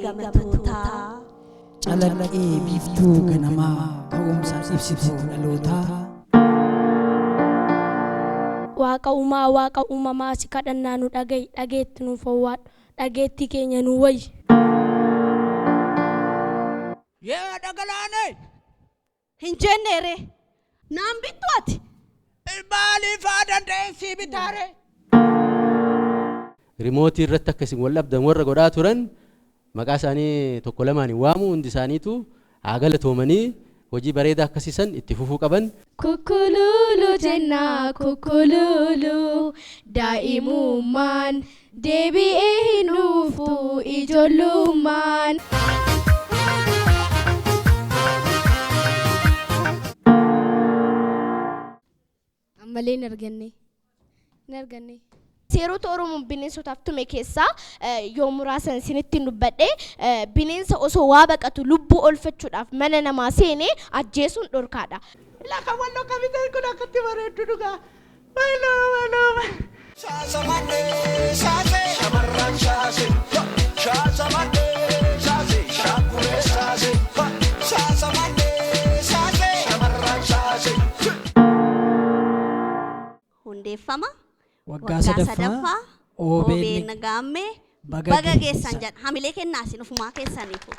Wareegamtootaa. Calaqqee biiftuu ganamaa ka'umsa ibsituu dhalootaa. Waaqa uumaa waaqa uumamaa si kadhannaa nu dhaga'i dhageetti nuuf owwaadhu dhageettii keenya nu wayyi. Yaa dhagalaane! Hin jenneere. Naan bittu ati. Maaliif haa danda'een sii bitaare? Rimootii irratti akka isin wal dhabdan warra godhaa turan maqaa isaanii tokko lamaan hin waamu, hundi isaaniitu haa galatoomanii, hojii bareedaa akkasiisan itti fufuu qaban. Kukkuluulu jennaa kukkuluulu daa'imummaan deebi'ee hin dhufu ijoollummaan. Ammallee hin arganne. Hin arganne. Seerota Oromoon bineensotaaf tume keessaa yoo muraasan isinitti dubbadhe, bineensa osoo waa baqatu lubbuu oolfachuudhaaf mana namaa seenee ajjeesuun dhorkaadha. Lafa walloo qabiteen kun akkatti bareeddu dhugaa. Waloo waloo. Shaasamanee shaasee shamarran shaasee shaasamanee shaasee shaakuree shaasee shaasamanee shaasee shamarran shaasee. Hundeeffama Waggaa sadaffaa OBN OBN Gaammee baga baga geessan geessan. Jedha. Hamilee kennaa isin ofumaa keessaniifu.